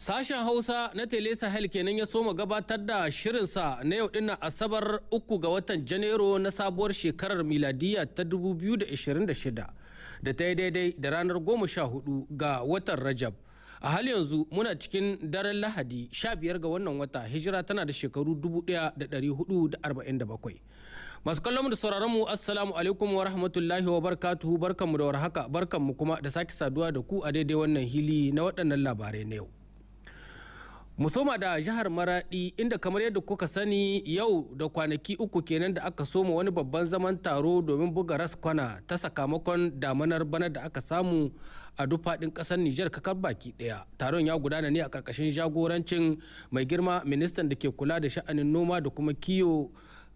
Sashen Hausa na Tele Sahel kenan ya soma gabatar da shirinsa na yau dinnan Asabar 3 ga watan Janairu na sabuwar shekarar miladiya ta 2026 da ta yi daidai da ranar 14 ga watan Rajab. A hali yanzu muna cikin daren Lahadi 15 ga wannan wata, hijira tana da shekaru 1447. Masu kallon mu da sauraron mu, assalamu alaikum wa rahmatullahi wa barkatuhu. Barkanmu da warhaka, barkanmu kuma da sake saduwa da ku a daidai wannan hili na waɗannan labarai na yau. Mu soma da jihar Maradi, inda kamar yadda kuka sani, yau da kwanaki 3 kenan da aka soma wani babban zaman taro domin buga raskwana ta sakamakon damanar bana da aka samu a duk faɗin ƙasar Nijar kakar baki ɗaya. Taron ya gudana ne a ƙarƙashin jagorancin mai girma ministan da ke kula da sha'anin noma da kuma kiyo,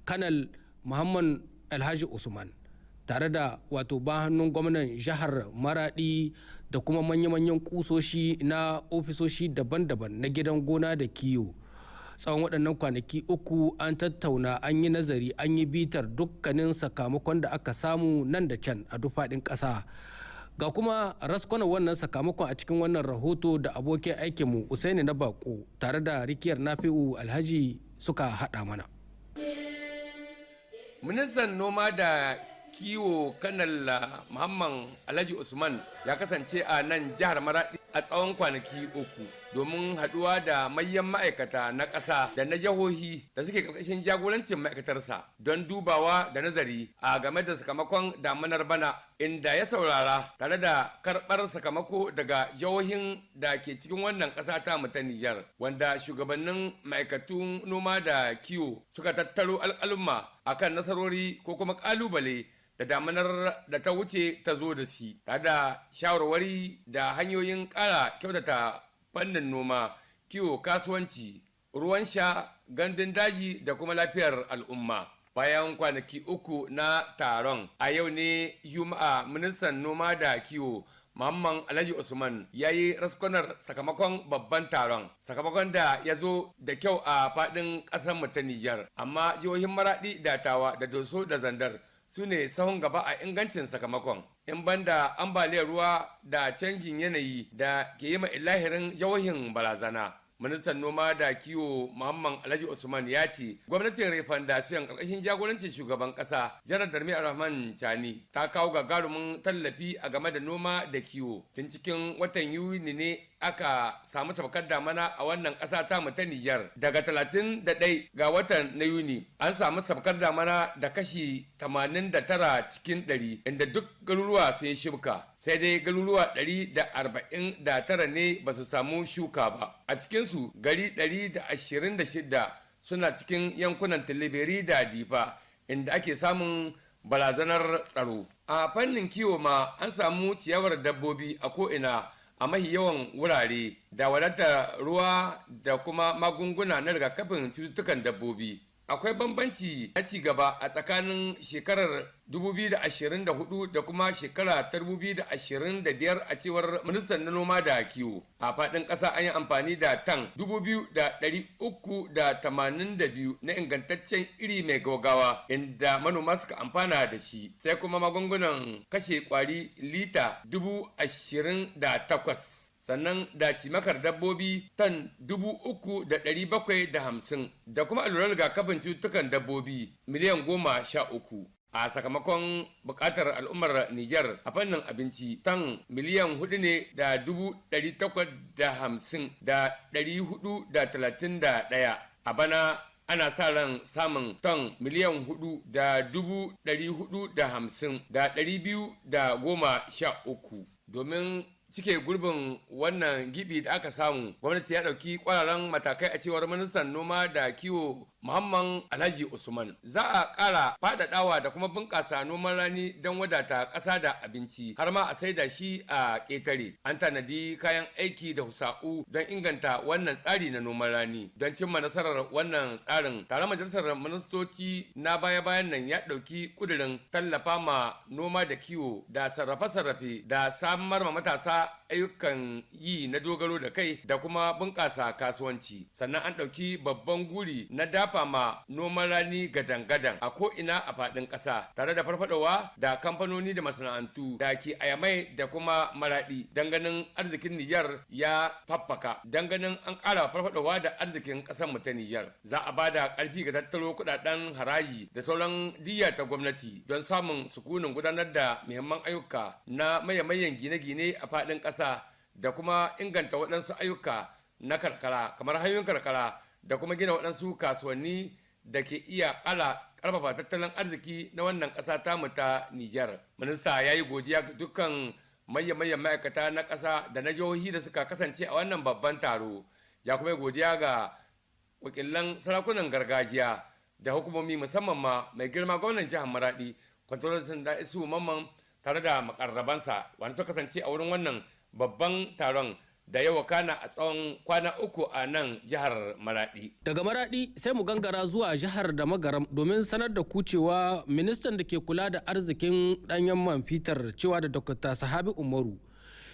Kanal Muhammad Alhaji Usman, tare da wato ba hannun gwamnan jihar Maradi da kuma manya-manyan kusoshi na ofisoshi daban-daban na gidan gona da kiyo. Tsawon waɗannan kwanaki 3 an tattauna, an yi nazari, an yi bitar dukkanin sakamakon da aka samu nan da can a duk faɗin ƙasa. Ga kuma raskwana wannan sakamakon a cikin wannan rahoto da abokin aikinmu Usaini Na Bako tare da Rikiyar Nafi'u Alhaji suka haɗa mana. Ministan noma da kiwo, Kanal Muhammad Alhaji Usman, ya kasance a nan jihar Maradi a tsawon kwanaki 3 domin haduwa da manyan ma'aikata na ƙasa da na jihohi da suke ƙarƙashin jagorancin ma'aikatarsa don dubawa da nazari a game da sakamakon damanar bana, inda ya saurara tare da karɓar sakamako daga jihohin da ke cikin wannan ƙasa ta mu ta Nijar, wanda shugabannin ma'aikatun noma da kiwo suka tattaro alƙalumma akan nasarori ko kuma ƙalubale da damanar da ta wuce ta zo da shi, tare da shawarwari da hanyoyin ƙara kyautata fannin noma, kiwo, kasuwanci, ruwan sha, gandun daji da kuma lafiyar al'umma. Bayan kwanaki 3 na taron, a yau ne Juma'a, ministan noma da kiwo Muhammad Alhaji Usman ya yi raskonar sakamakon babban taron, sakamakon da ya zo da kyau a faɗin ƙasar mu ta Nijar, amma jihohin Maraɗi da Tawa da Doso da Zandar su ne sahun gaba a ingancin sakamakon, in banda ambaliyar ruwa da canjin yanayi da ke yi ma ilahirin jihohin barazana. Ministan noma da kiwo Muhammad Alhaji Usman ya ce gwamnatin Refondation karkashin jagorancin shugaban kasa Janar Darmi Rahman Chani ta kawo gagarumin tallafi a game da noma da kiwo. Tun cikin watan Yuni ne aka samu sabkar damana a wannan kasa ta mu ta Nijar. Daga 31 ga watan na Yuni an samu sabkar damana da kashi 89 cikin 100, inda duk garuruwa sun shuka, sai dai garuruwa 149 ne ba su samu shuka ba. A cikinsu gari 126 suna cikin yankunan Tilibiri da Difa, inda ake samun barazanar tsaro. A fannin kiwo ma an samu ciyawar dabbobi a ko'ina a mahi yawan wurare, da wadatar ruwa da kuma magunguna na rigakafin cututtukan dabbobi. Akwai bambanci na ci gaba a tsakanin shekarar 2024 da kuma shekara ta 2025, a cewar ministan na noma da kiwo. A faɗin ƙasa an yi amfani da tan 2,382 na ingantaccen iri mai gaugawa, inda manoma suka amfana da shi, sai kuma magungunan kashe kwari lita 28,000, sannan da cimakar dabbobi tan 3,750, da kuma allurar rigakafin cututtukan dabbobi miliyan 13. A sakamakon bukatar al'ummar Nijar a fannin abinci, tan miliyan 4 ne da 850,431. A bana ana sa ran samun tan miliyan 4 da 450,213. Domin cike gurbin wannan gibi da aka samu, gwamnati ya ɗauki ƙwararren matakai, a cewar ministan noma da kiwo Muhammad Alhaji Usman. Za a ƙara faɗaɗawa da kuma bunƙasa noman rani don wadata ƙasa da abinci, har ma a saida shi a ƙetare. An tanadi kayan aiki da husa'u don inganta wannan tsari na noman rani. Don cimma nasarar wannan tsarin, taron majalisar ministoci na baya-bayan nan ya ɗauki ƙudurin tallafa ma noma da kiwo da sarrafe-sarrafe da samar ma matasa ayyukan yi na dogaro da kai da kuma bunƙasa kasuwanci. Sannan an ɗauki babban guri na dafa ma noman rani gadan-gadan a ko'ina a faɗin ƙasa, tare da farfadowa da kamfanoni da masana'antu da ke ayamai da kuma maraɗi, ganin arzikin Nijar ya faffaka, ganin an ƙara farfadowa da arzikin ƙasar mu ta Nijar. Za a ba da ƙarfi ga tattaro kuɗaɗen haraji da sauran diyya ta gwamnati don samun sukunin gudanar da muhimman ayyuka na maye-mayen gine-gine a faɗin ƙasa da kuma inganta waɗansu ayyuka na karkara kamar hanyoyin karkara da kuma gina waɗansu kasuwanni da ke iya ƙara ƙarfafa tattalin arziki na wannan ƙasa tamu ta Nijar. Minista ya yi godiya ga dukkan manyan-manyan ma'aikata na ƙasa da na jihohi da suka kasance a wannan babban taro. Ya kuma yi godiya ga wakilan sarakunan gargajiya da hukumomi, musamman ma mai girma gwamnan jihar Maradi, Kwantarar Sanda Isu Mamman, tare da makarrabansa wanda suka kasance a wurin wannan babban taron da ya wakana a tsawon kwana 3 a nan jihar Maradi. Daga Maradi sai mu gangara zuwa jihar da Magaram domin sanar da ku cewa ministan da ke kula da arzikin danyen man fitar, cewa da Dr. Sahabi Umaru,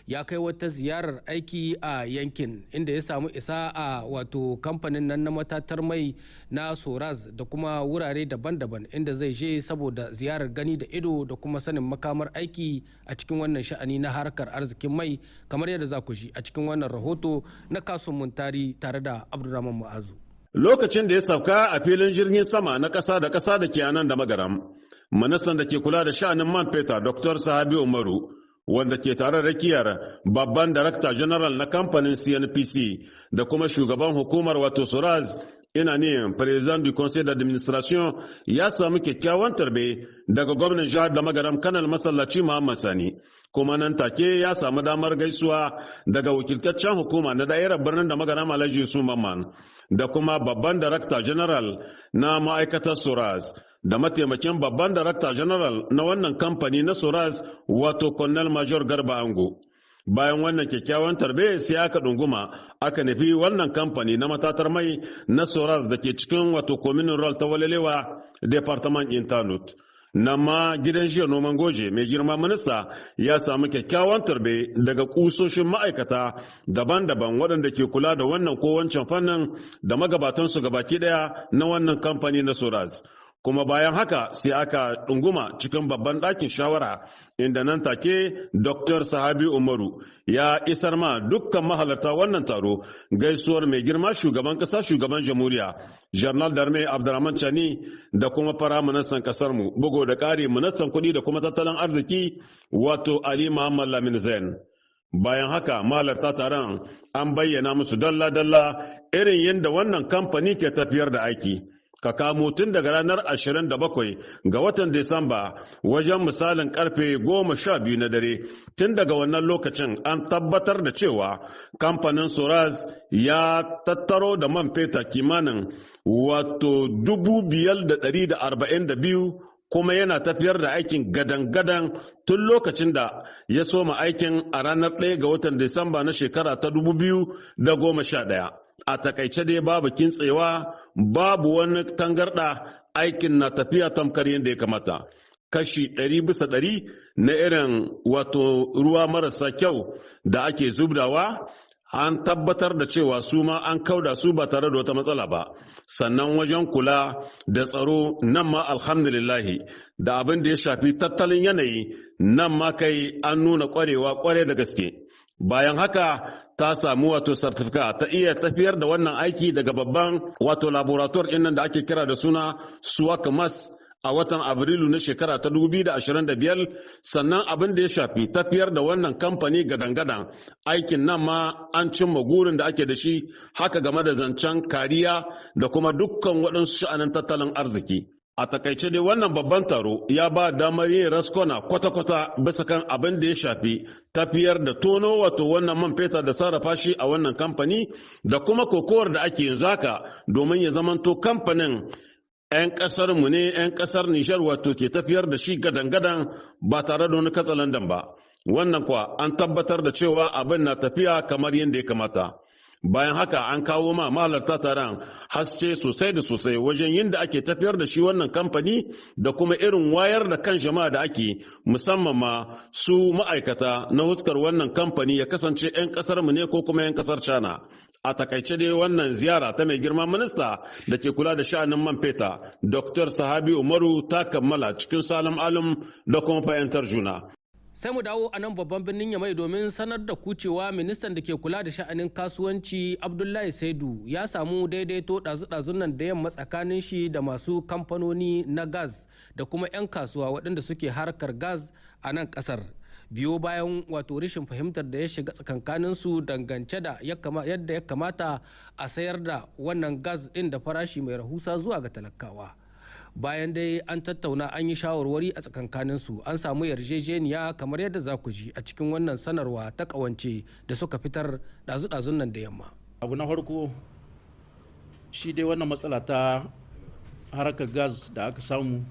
ya kai wata ziyarar aiki a yankin, inda ya samu isa a wato kamfanin nan na matatar mai na Soraz da kuma wurare daban-daban inda zai je saboda ziyarar gani da ido da kuma sanin makamar aiki a cikin wannan sha'ani na harkar arzikin mai, kamar yadda za ku ji a cikin wannan rahoto na Kasun Muntari tare da Abdulrahman Mu'azu. Lokacin da ya sauka a filin jirgin sama na ƙasa da ƙasa da ke anan da Magaram, ministan da ke kula da sha'anin man fetur, Dr. Sahabi Umaru, wanda ke tare rakiyar babban darakta general na kamfanin CNPC da kuma shugaban hukumar wato Soraz, ina ne président du conseil d'administration, ya samu kyakkyawan tarbe daga gwamnan jihar da Magaram, Kanal Masallaci Muhammad Sani. Kuma nan take ya samu damar gaisuwa daga wakiltaccen hukuma na da'irar birnin da Magaram, Alhaji Yusuf Mamman, da kuma babban darakta general na ma'aikatar Soraz da mataimakin babban darakta general na wannan kamfani na Soraz, wato Colonel Major Garba Ango. Bayan wannan kyakkyawan tarbe, sai aka ɗunguma aka nufi wannan kamfani na matatar mai na Soraz da ke cikin wato commune rurale ta Walelewa, département ɗin Tanout. Nan ma gidan jiya noman goje, mai girma minista ya samu kyakkyawan tarbe daga kusoshin ma'aikata daban-daban waɗanda ke kula da wannan ko wancan fannin da magabatansu gabaki ɗaya na wannan kamfani na Soraz. Kuma bayan haka sai aka ɗunguma cikin babban ɗakin shawara, inda nan take Dr. Sahabi Umaru ya isar ma dukkan mahalarta wannan taro gaisuwar mai girma shugaban ƙasa, shugaban jamhuriya, Général d'Armée Abdurrahman Chani, da kuma fara ministan ƙasar mu, bugo da ƙari ministan kuɗi da kuma tattalin arziki, wato Ali Muhammad Lamin Zain. Bayan haka mahalarta taron an bayyana musu dalla-dalla irin yadda wannan kamfani ke tafiyar da aiki, ka kamo tun daga ranar 27 ga watan Disamba wajen misalin karfe 12 na dare. Tun daga wannan lokacin an tabbatar da cewa kamfanin Soraz ya tattaro da man fetur kimanin wato 5,142, kuma yana tafiyar da aikin gadan-gadan tun lokacin da ya soma aikin a ranar 1 ga watan Disamba na shekara ta 2011. A takaice dai, babu kintsewa, babu wani tangarɗa, aikin na tafiya tamkar yadda ya kamata. Kashi 100% na irin wato ruwa marasa kyau da ake zubdawa, an tabbatar da cewa su ma an kauda su ba tare da wata matsala ba. Sannan wajen kula da tsaro, nan ma alhamdulillahi, da abin da ya shafi tattalin yanayi, nan ma kai an nuna kwarewa kware da gaske. Bayan haka ta samu wato certificate ta iya tafiyar da wannan aiki daga babban wato laboratoire ɗin nan da ake kira da suna Swakmas a watan Afrilu na shekara ta 2025. Sannan abin da ya shafi tafiyar da wannan kamfani gadan-gadan, aikin nan ma an cimma gurin da ake da shi. Haka game da zancen kariya da kuma dukkan waɗansu sha'anin tattalin arziki. A takaice dai, wannan babban taro ya ba damar yin raskona kwata-kwata bisa kan abin da ya shafi tafiyar da tono wato wannan man fetur da sarrafa shi a wannan kamfani, da kuma kokowar da ake yanzu haka domin ya zamanto kamfanin 'yan kasar mu ne, 'yan kasar Nijar wato ke tafiyar da shi gadan-gadan ba tare da wani katsalandan ba. Wannan kuwa an tabbatar da cewa abin na tafiya kamar yadda ya kamata. Bayan haka, an kawo ma mahalarta taron haske sosai da sosai wajen yadda ake tafiyar da shi wannan kamfani da kuma irin wayar da kan jama'a da ake, musamman ma su ma'aikata na huskar wannan kamfani, ya kasance 'yan kasar mu ne ko kuma 'yan kasar China. A takaice dai, wannan ziyara ta mai girma minista da ke kula da sha'anin man fetur, Dr. Sahabi Umaru, ta kammala cikin salim alim da kuma fahimtar juna. Sai mu dawo a nan babban birnin Yamai domin sanar da ku cewa ministan da ke kula da sha'anin kasuwanci, Abdullahi Saidu, ya samu daidaito ɗazu-ɗazun nan da yamma tsakanin shi da masu kamfanoni na gas da kuma 'yan kasuwa waɗanda suke harkar gas a nan ƙasar, biyo bayan wato rashin fahimtar da ya shiga tsakankanin su dangance da yadda ya kamata a sayar da wannan gas ɗin da farashi mai rahusa zuwa ga talakawa. Bayan dai an tattauna, an yi shawarwari a tsakankanin su, an samu yarjejeniya, kamar yadda za ku ji a cikin wannan sanarwa ta kawance da suka fitar ɗazu-ɗazun nan da yamma. Abu na farko shi dai, wannan matsala ta harkar gas da aka samu,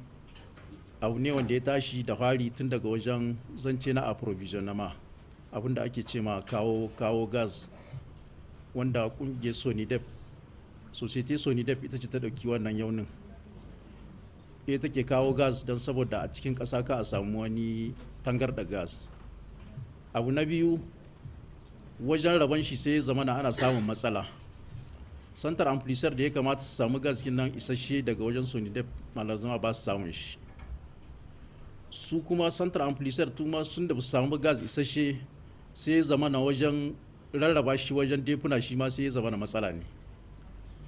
abu ne wanda ya tashi da fari tun daga wajen zance na approvisionnement, abinda ake ce ma kawo gas, wanda kungiyar Sonidep, Société Sonidep, ita ce ta dauki wannan yaunin, ita take kawo gas don saboda a cikin ƙasa ka a samu wani tangarda gas. Abu na biyu, wajen rabon shi sai zamana ana samun matsala. Centre amplisseur da ya kamata su samu gas nan isasshe daga wajen Sonidep, malazama ba su samun shi. Su kuma centre amplisseur tuma sun da su samu gas isasshe, sai zamana wajen rarraba shi wajen defuna shi ma sai ya zama na matsala ne.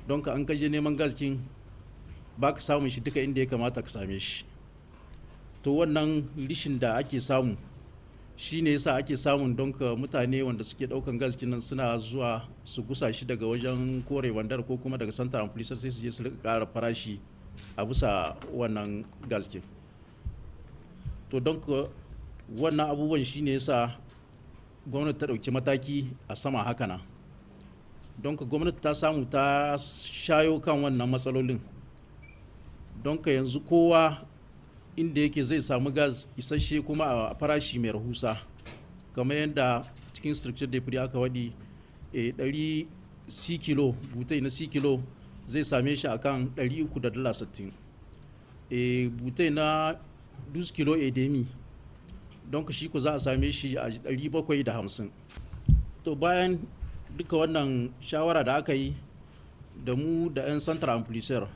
Don ka an kaje neman gas kin, ba ka samun shi duka inda ya kamata ka same shi. To, wannan rishin da ake samu shi ne yasa ake samun, don ka mutane wanda suke daukan gas nan suna zuwa su gusa shi daga wajen kore wandar ko kuma daga centre amplisseur, sai su je su rika kara farashi a bisa wannan gas kin. To, don wannan abubuwan shi ne yasa gwamnati ta dauki mataki a sama haka nan. Don ka gwamnati ta samu ta shayo kan wannan matsalolin. Don ka yanzu kowa inda yake zai samu gas isasshe kuma a farashi mai rahusa, kamar yadda cikin structure de prix aka waɗi, 100 6 kilo, bouteille na 6 kilo zai same shi akan $300.60, bouteille na 12 kilo et demi, don ka shi ko za a same shi a 750. To, bayan duka wannan shawara da aka yi da mu da 'yan centre amplisseur,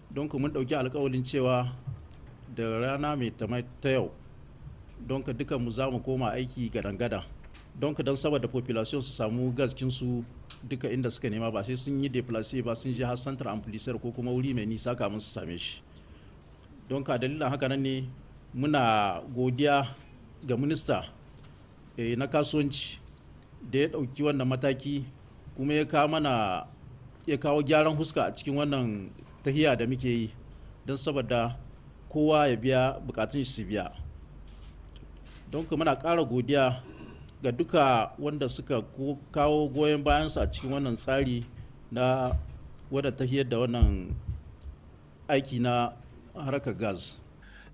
don mun ɗauki alkawalin cewa da rana mai ta yau, don ka duka mu za mu koma aiki gadan-gada, don ka don saboda population su samu gaskinsu duka inda suka nema, ba sai sun yi déplacer ba, sun je har centre amplisseur ko kuma wuri mai nisa kamun su same shi. Don ka dalilin haka nan ne muna godiya ga minista na kasuwanci da ya ɗauki wannan mataki kuma ya kawo mana, ya kawo gyaran huska a cikin wannan tahiya da muke yi, don saboda kowa ya biya bukatun shi su biya. Don kuma muna ƙara godiya ga duka wanda suka kawo goyon bayansu a cikin wannan tsari na wadda tahiyar da wannan aiki na harkar gas.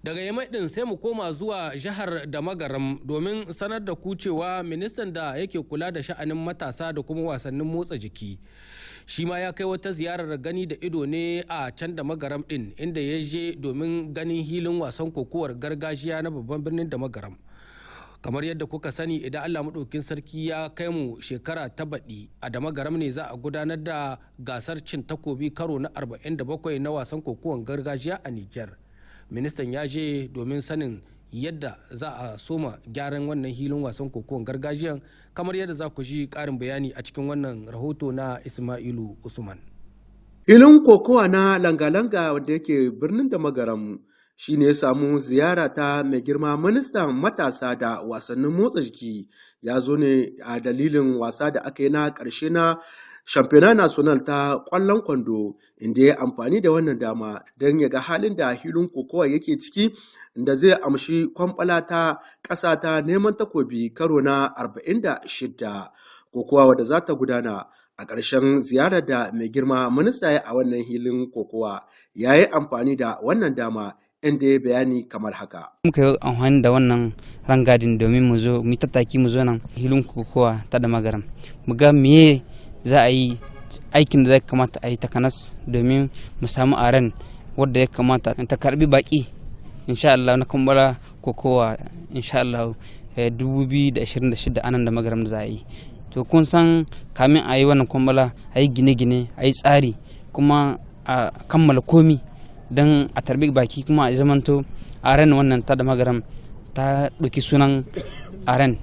Daga Yamai din sai mu koma zuwa jihar da Magaram domin sanar da ku cewa ministan da yake kula da sha'anin matasa da kuma wasannin motsa jiki shi ma ya kai wata ziyarar gani da ido ne a can da Magaram din, inda ya je domin ganin hilin wasan kokowar gargajiya na babban birnin da Magaram. Kamar yadda kuka sani, idan Allah maɗaukin sarki ya kai mu shekara ta baɗi, a da Magaram ne za a gudanar da gasar cin takobi karo na 47 na wasan kokowar gargajiya a Nijar. Ministan ya je domin sanin yadda za a soma gyaran wannan hilin wasan kokowar gargajiyan, kamar yadda za ku ji ƙarin bayani a cikin wannan rahoto na Ismailu Usman. Hilin kokowa na langa-langa wanda yake birnin da Magaram shi ne ya samu ziyara ta mai girma ministan matasa da wasannin motsa jiki. Ya zo ne a dalilin wasa da aka yi na ƙarshe na Championnat National ta ƙwallon kwando, inda ya amfani da wannan dama don ya ga halin da hilin kokowa yake ciki da zai amshi kwamfala ta ƙasa ta neman takobi karo na 46, kokowa wadda za ta gudana. A ƙarshen ziyarar da mai girma minista ya a wannan hilin kokowa, ya yi amfani da wannan dama inda ya bayani kamar haka. Muka yi amfani da wannan rangadin domin mu zo mu tattaki mu zo nan hilin kokowa ta da Magaram mu ga meye. Za a yi aikin da zai kamata a yi takanas domin mu samu aren wadda ya kamata ta karbi baki insha Allah na kumbura kokowa insha Allah 2026 anan da magaram da za a yi. To kun san kamin a yi wannan kwambala, a yi gine-gine, a yi tsari, kuma a kammala komi don a tarbi baki, kuma a zamanto aren wannan ta da magaram ta ɗauki sunan aren,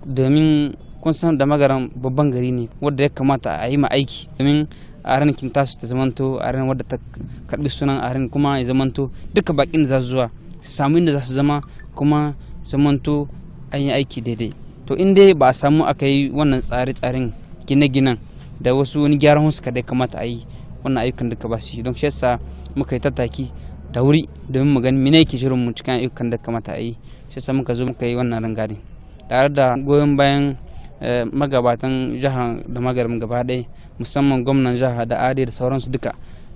domin kun san da magaran babban gari ne wadda ya kamata a yi ma aiki, domin aren kintasu ta zamanto aren wadda ta karbi sunan aren, kuma ya zamanto duka bakin za su zuwa su samu inda za su zama, kuma zamanto an yi aiki daidai. To in dai ba a samu aka yi wannan tsare-tsaren gine-ginen da wasu wani gyaran huska da ya kamata a yi, wannan ayyukan duka ba su yi. Don shi yasa muka yi tattaki da wuri domin mu gani mene yake shirin mu cikin ayyukan da kamata a yi. Shi yasa muka zo muka yi wannan rangadin tare da goyon bayan magabatan jihar da magarin gaba ɗaya, musamman gwamnan jihar da ade da sauransu duka,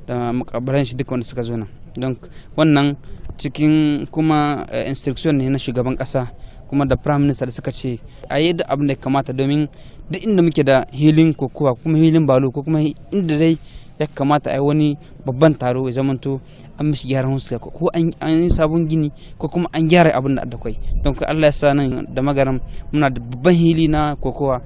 da mukabaran shi duka wanda suka zo nan. Don wannan cikin kuma instruction ne na shugaban kasa kuma da prime minister da suka ce a yi duk abin da ya kamata, domin duk inda muke da hilin kokowa, kuma hilin balo, ko kuma inda dai ya kamata a yi wani babban taro, ya zamanto an mishi gyaran huska, ko an yi sabon gini, ko kuma an gyara abin da akwai. Don Allah ya sa nan da magaram muna da babban hili na kokowa.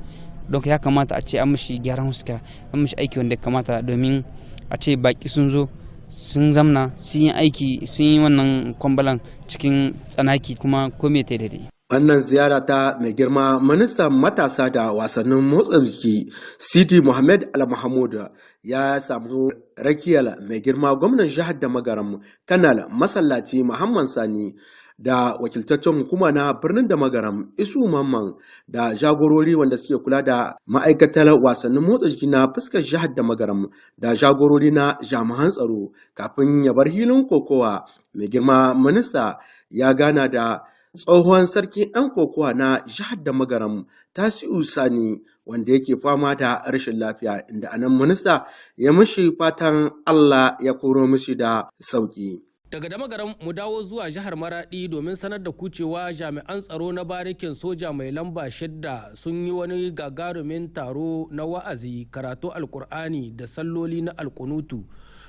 Don ya kamata a ce an mishi gyaran huska, an mishi aiki wanda ya kamata, domin a ce baki sun zo sun zamna, sun yi aiki, sun yi wannan kwambalan cikin tsanaki, kuma komai ta daidai. Wannan ziyara ta mai girma ministan matasa da wasannin motsa jiki Sidi Muhammad Al-Mahmud ya samu rakiyar mai girma gwamnan jihar da magaram Kanal Masallaci Muhammad Sani, da wakiltaccen hukuma na birnin da magaram Isu Mamman, da jagorori wanda suke kula da ma'aikatar wasannin motsa jiki na fuskar jihar da magaram, da jagorori na jami'an tsaro. Kafin ya bar hilin kokowa, mai girma minista ya gana da tsohon sarkin 'yan kokowa na jihar da magaram Tasi'u Sani, wanda yake fama da rashin lafiya, inda anan minista ya mishi fatan Allah ya koro mishi da sauki. Daga damagaram mu dawo zuwa jihar Maradi domin sanar da kucewa jami'an tsaro na barikin soja mai lamba 6 sun yi wani gagarumin taro na wa'azi, karatu alkur'ani da salloli na alkunutu,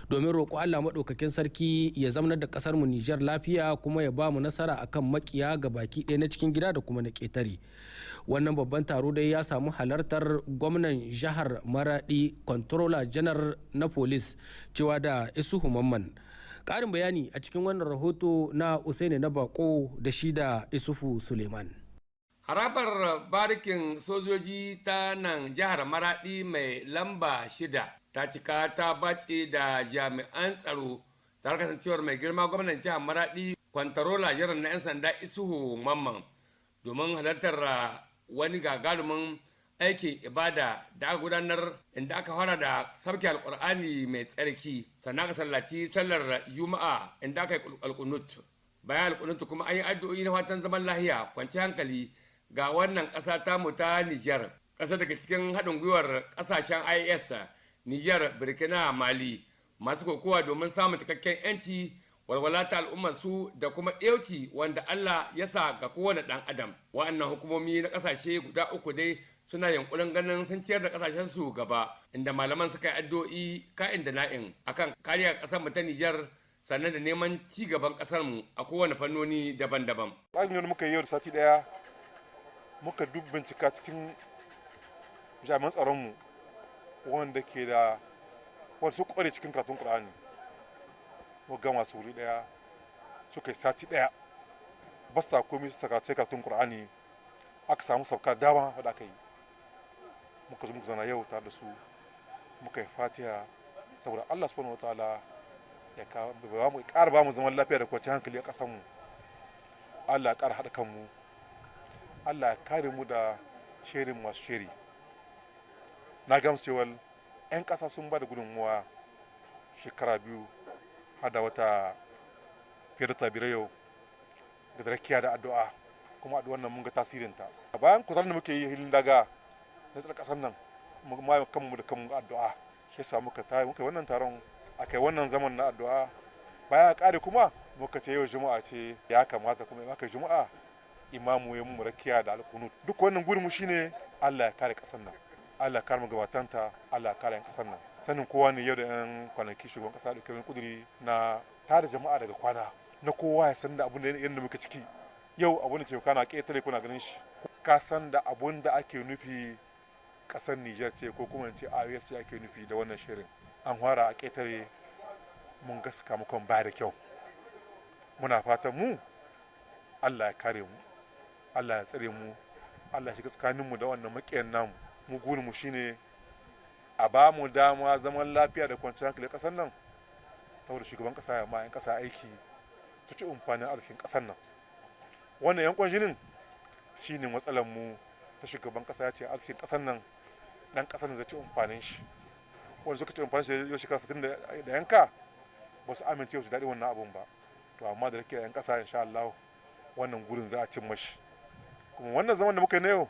domin roƙo Allah maɗaukakin sarki ya zamanar da ƙasar mu Nijar lafiya, kuma ya ba mu nasara akan makiya ga baki ɗaya na cikin gida da kuma na ƙetare. Wannan babban taro dai ya samu halartar gwamnan jihar Maradi, controller janar na police, cewa da Isuhu Mamman. Ƙarin bayani a cikin wannan rahoto na Usaini na Bako da shi da Isufu Suleiman. Harabar barikin sojoji ta nan jihar Maradi mai lamba 6 ta cika ta batse da jami'an tsaro, tare kasancewar mai girma gwamnan jihar Maradi, kwantarola jiran na 'yan sanda Isuhu Mamman, domin halartar wani gagarumin aikin ibada da aka gudanar, inda aka fara da sabke alkur'ani mai tsarki, sannan aka sallaci sallar juma'a inda aka yi alkunut. Bayan alkunut kuma an yi addu'o'i na fatan zaman lahiya, kwanci hankali ga wannan ƙasa tamu ta Nijar, ƙasa daga cikin haɗin gwiwar ƙasashen IS, Nijar, Burkina, Mali, masu kokowa domin samun cikakken 'yanci, walwala ta al'ummar su da kuma ɗauci wanda Allah ya sa ga kowane ɗan adam. Wa'annan hukumomi na ƙasashe guda uku dai suna yunkurin ganin sun ciyar da ƙasashen su gaba, inda malaman suka yi addu'o'i ka'in da na'in akan kariya ƙasar mu ta Nijar, sannan da neman ci gaban ƙasar mu a kowane fannoni daban-daban. Tsarin da muka yi yau da sati ɗaya, muka duk bincika cikin jami'an tsaronmu wanda ke da wasu kware cikin karatun Qur'ani, muka gama su wuri daya, suka yi sati daya ba sa komai su saka sai karatun Qur'ani. Aka samu sauka dama da aka yi, muka zo muka zauna yau tare da su, muka yi fatiha saboda Allah subhanahu wataala ya ƙara ba mu zaman lafiya da kwanciyar hankali a ƙasar mu. Allah ya ƙara haɗa kanmu, Allah ya kare mu da shirin masu shiri. Na gamsu cewar 'yan ƙasa sun ba da gudunmuwa shekara 2 hada wata fiye da tabira yau ga rakiya da addu'a, kuma addu'ar nan mun ga tasirinta. Bayan kusurin da muke yi hilin daga na tsar ƙasar nan, mu ma kanmu da kanmu addu'a, shi yasa muka muka wannan taron, akai wannan zaman na addu'a. Bayan ƙare kuma muka ce yau juma'a ce, ya kamata kuma in aka juma'a imamu ya mu rakiya da alkunut. Duk wannan gurin mu shine Allah ya kare ƙasar nan, Allah kare magabatanta, Allah kare 'yan kasar nan. Sanin kowa ne yau da 'yan kwanaki shugaban kasa da wani kuduri na tada jama'a daga kwana, na kowa ya san da abun da yadda muke ciki. Yau abun da ke kana ƙetare kuna ganin shi. Ka san da abun da ake nufi kasar Niger ce ko kuma in ce AES ce ake nufi da wannan shirin. An fara a ƙetare, mun ga sakamakon baya da kyau. Muna fatan mu Allah ya kare mu, Allah ya tsare mu, Allah ya shiga tsakaninmu da wannan maƙiyan namu. Mu gurin mu shine a ba mu dama zaman lafiya da kwanciyar hankali ƙasar nan, saboda shugaban ƙasa ya ma 'yan ƙasa aiki su ci amfanin arzikin ƙasar nan. Wannan yankon jinin shine matsalar mu ta shugaban ƙasa ya ce arzikin ƙasar nan ɗan ƙasar nan zai ci amfanin shi. Wanda suka ci amfanin shi yau shekara 60 da yanka ba su amince su daɗi wannan abun ba. To amma da rake 'yan ƙasa, insha Allah wannan gurin za a cin mashi. Kuma wannan zaman da muka yi na yau,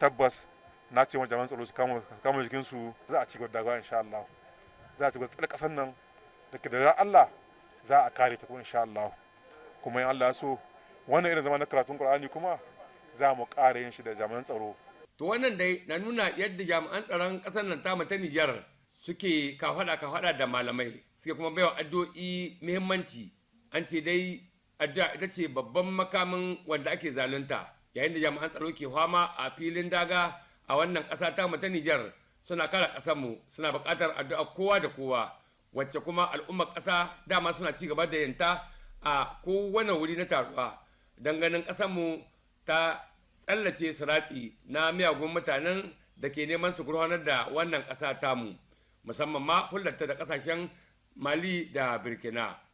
tabbas na ce wa jami'an tsaro su kama jikinsu, za a ci gaba da daga insha Allah. Za a ci gaba tsare ƙasar nan da ke da Allah za a kare ta kuma insha Allah. Kuma in Allah ya so, wannan irin zama na karatun Qur'ani kuma za mu ƙara yin shi da jami'an tsaro. To wannan dai na nuna yadda jami'an tsaron ƙasar nan tamu ta Nijar suke kafada kafada da malamai, suke kuma baiwa addu'o'i muhimmanci. An ce dai addu'a ita ce babban makamin wanda ake zalunta, yayin da jami'an tsaro ke fama a filin daga a wannan ƙasa tamu ta Nijar suna kare ƙasarmu, suna buƙatar addu'a kowa da kowa, wacce kuma al'ummar ƙasa dama suna ci gaba da yanta a kowane wuri na taruwa don ganin ƙasarmu ta tsallace siratsi na miyagun mutanen da ke neman su gurfanar da wannan ƙasa tamu, musamman ma hulɗarta da ƙasashen Mali da Burkina.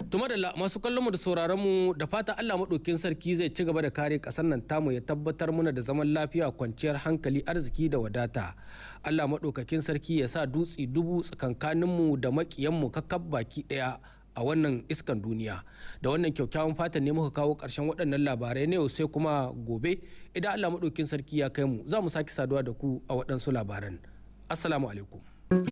Tuma da masu kallon mu da sauraron mu, da fata Allah maɗaukin sarki zai ci gaba da kare ƙasar nan tamu, ya tabbatar muna da zaman lafiya, kwanciyar hankali, arziki da wadata. Allah maɗaukakin sarki ya sa dutse dubu tsakankanin mu da maƙiyan mu kakkab baki ɗaya a wannan iskan duniya. Da wannan kyakkyawan fatan ne muka kawo ƙarshen waɗannan labarai na yau, sai kuma gobe idan Allah maɗaukin sarki ya kai mu za mu sake saduwa da ku a waɗansu labaran. Assalamu alaikum.